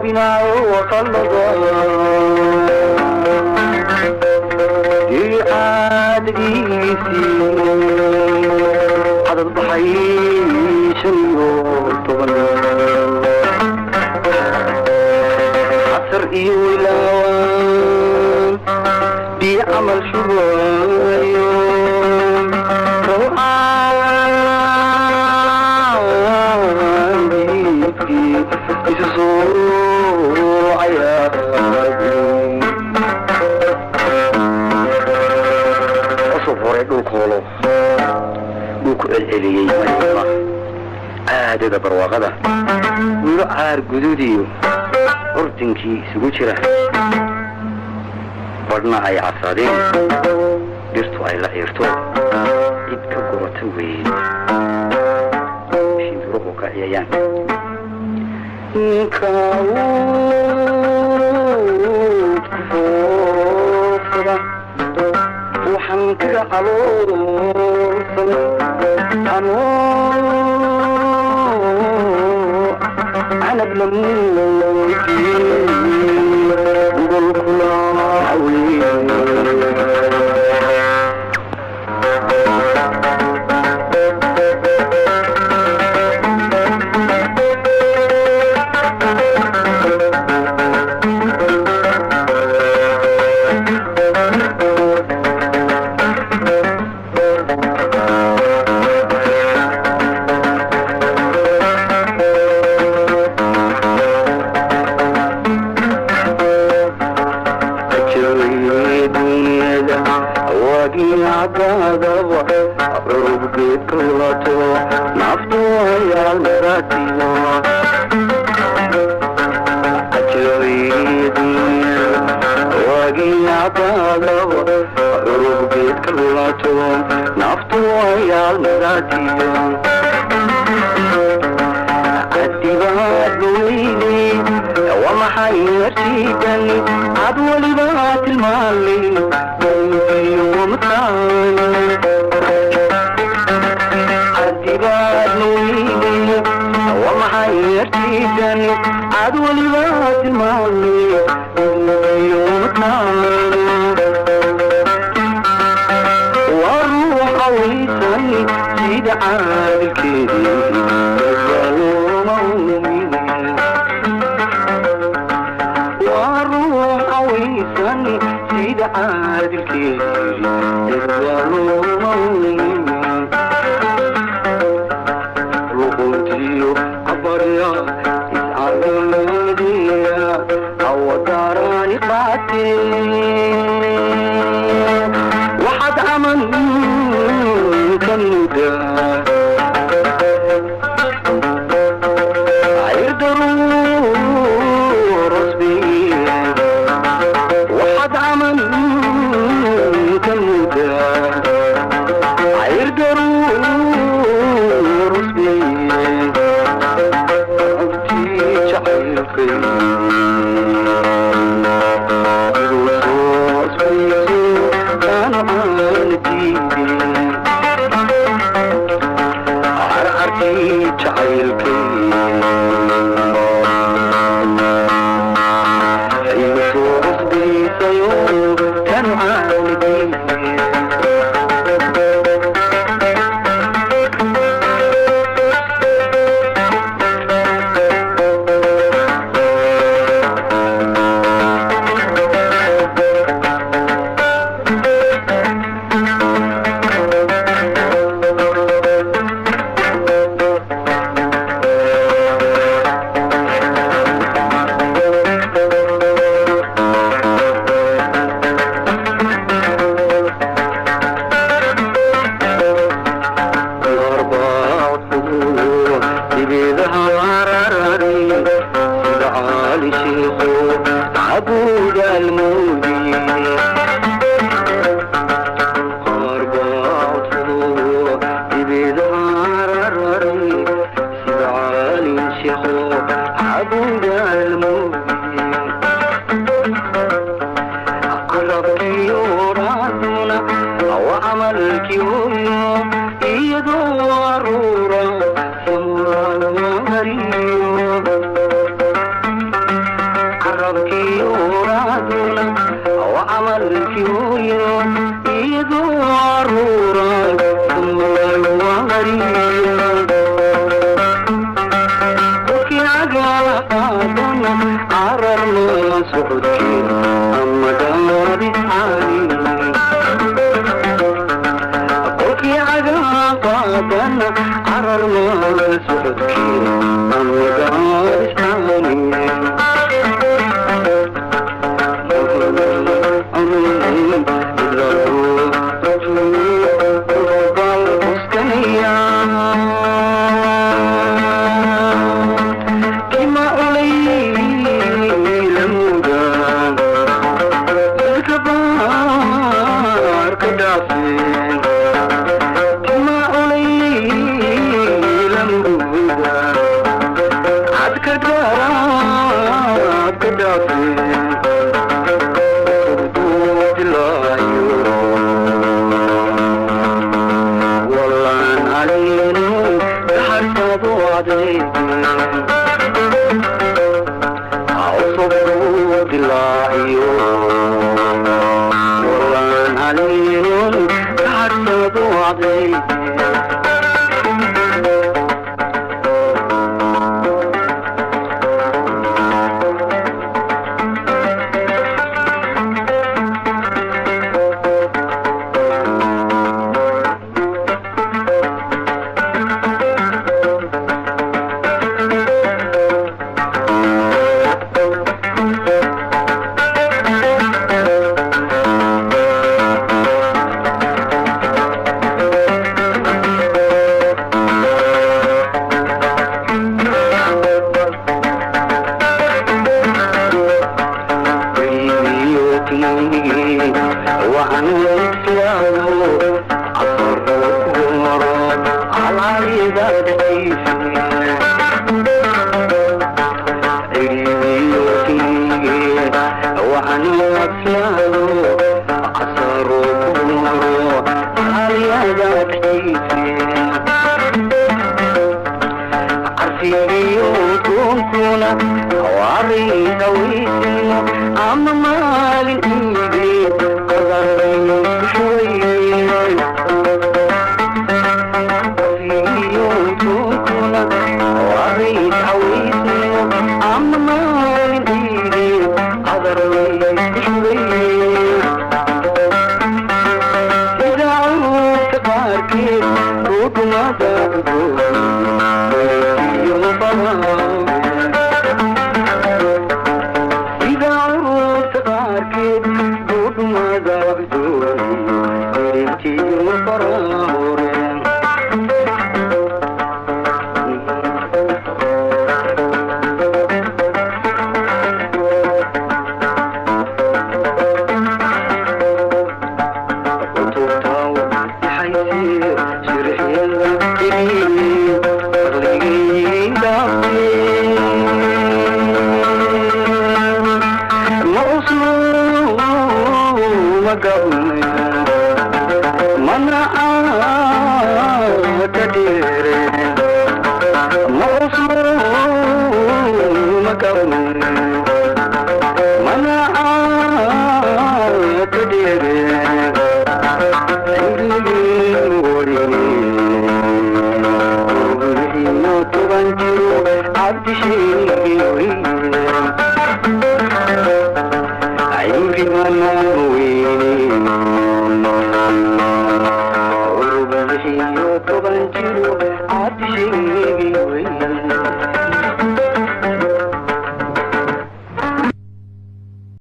Binaayo qalada caadadiisii cadad baxay 15, casar iyo wilaawaan biyo camal shubayo rawcaan diidkii isu soo cayaareen. Cusub hore dhulkoolo wuu ku celceliyey mayma caadada barwaaqada, wilo caar guduudiyo curdinkii isugu jira, badhna ay casaadeen, dhirtu ay la ciirto, cid ka gurata weyn, shimbiruhu ka ciyayaan. Ninka wuud ku foofsada waxaan kaga caloolsan anoo canab lamuudi gogolkula haweyn. Dunyada waagii cadaadaba curub geedka wato naftu ayaal maratiyo. Waagii cadaadaba curub geedka wato naftu ayaal maratiyo. Cadibaad weyne waa maxay arjiidani cad weliba tilmaalay mtaan. Cadibaad weyne waa maxay arjiidani cad weliba tilmaalay mtaan. Waa ruuxa waysan sida caadilkeedii looma uumin. Waa ruuxa waysan sida caadilkeedii looma uumin. Luquntiyo abarya iscalaadiya awadaraani qaatee waxaad caman ka mudaa waxaad caman ka mudaa cayr daruurusbey abtii jacaylkay igu soo cusbayso aanu caanadiidin carcarkii jacaylkay igu soo cusbaysayo tanu caanadiidin. Iyadoo aruura samariyo. Carabkii uraaduna wa camalkii hooyo, iyadoo caruura waqariya. Kolkii cagaala qaadana carar ma socodkii ama gaadis caani. Kolkii cagaala qaadana carar ma socodkii ama gaadis caani.